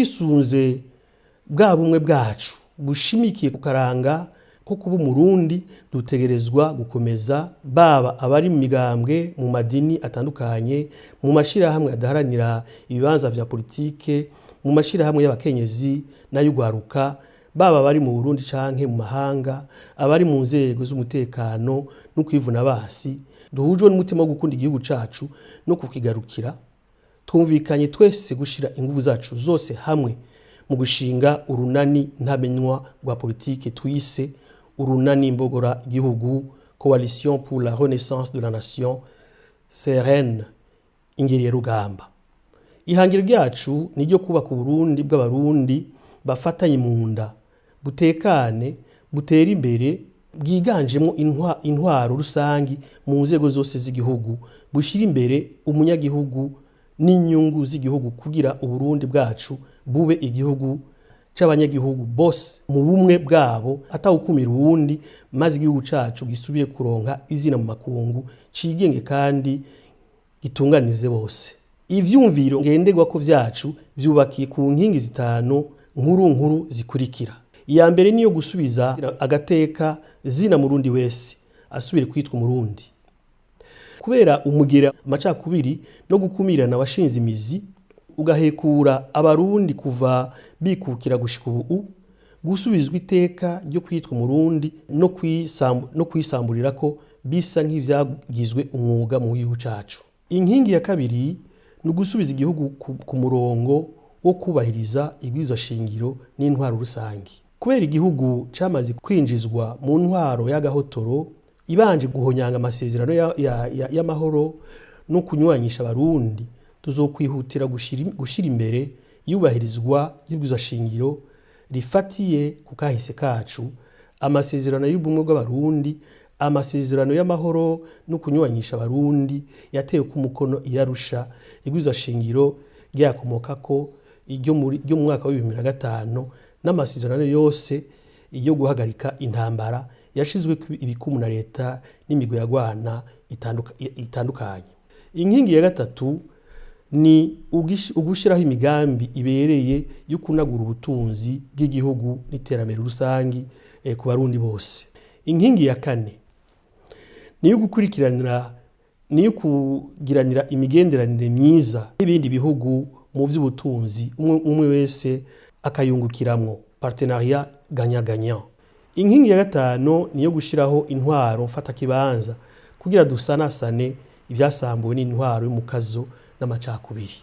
Twisunze bwa bumwe bwacu bushimikiye ku karanga ko kuba Umurundi, dutegerezwa gukomeza, baba abari mu migambwe, mu madini atandukanye, mu mashirahamwe adaharanira ibibanza vya politike, mu mashirahamwe y'abakenyezi n'ay'ugwaruka, baba abari mu Burundi canke mu mahanga, abari mu nzego z'umutekano no kwivuna basi, duhujwe n'umutima wo gukunda igihugu cacu no kukigarukira. Twumvikanye twese gushira inguvu zacu zose hamwe mu gushinga urunani ntamenywa rwa politike twise Urunani Mbogora Igihugu, Coalition pour la Renaissance de la Nation, CRN Ingeriye Rugamba. Ihangiro ryacu ni iryo kubaka Uburundi bw'Abarundi bafatanye mu nda, butekane, butera imbere, bwiganjemo intwaro rusangi mu nzego zose z'igihugu, bushira imbere umunyagihugu n'inyungu z'igihugu, kugira Uburundi bwacu bube igihugu c'abanyagihugu bose mu bumwe bwabo, atawukumira uwundi, maze igihugu cacu gisubire kuronka izina mu makungu, cigenge kandi gitunganirize bose. Ivyumviro ngenderwako vyacu vyubakiye ku nkingi zitanu nkuru nkuru zikurikira. Iya mbere niyo gusubiza agateka zina Murundi wese asubire kwitwa Umurundi. Kubera umugera amacakubiri no gukumirana washinze imizi ugahekura Abarundi kuva bikukira gushika ubu, gusubizwa iteka ryo kwitwa Umurundi no kwisamburira ko bisa nk'ivyagizwe umwuga mu gihugu cacu. Inkingi ya kabiri ni ugusubiza igihugu ku murongo wo kubahiriza ibwirizwa shingiro n'intwaro rusangi. Kubera igihugu camaze kwinjizwa mu ntwaro y'agahotoro ibanje guhonyanga amasezerano y'amahoro no kunywanisha Abarundi, tuzokwihutira gushira imbere iyubahirizwa ry'ibwirizwa shingiro rifatiye ku kahise kacu, amasezerano y'ubumwe bw'Abarundi, amasezerano y'amahoro no kunywanisha Abarundi yatewe ku mukono i Arusha, ibwirizwa shingiro ryakomokako iryo mu mwaka wa 2005, n'amasezerano yose yo guhagarika intambara yashizwe ibikumu na leta n'imigwi yagwana itandukanye. Inkingi ya gatatu ni ugushiraho imigambi ibereye yo kunagura ubutunzi bw'igihugu n'iterambere rusangi ku Barundi bose. Inkingi ya kane ni gukurikiranira, ni kugiranira imigenderanire myiza n'ibindi bihugu mu vy'ubutunzi, umwe wese akayungukiramwo, partenariat gagnant-gagnant. Inkingi ya gatanu ni yo gushiraho intwaro mfatakibanza kugira dusanasane ibyasambuwe n'intwaro y'umukazo n'amacakubiri.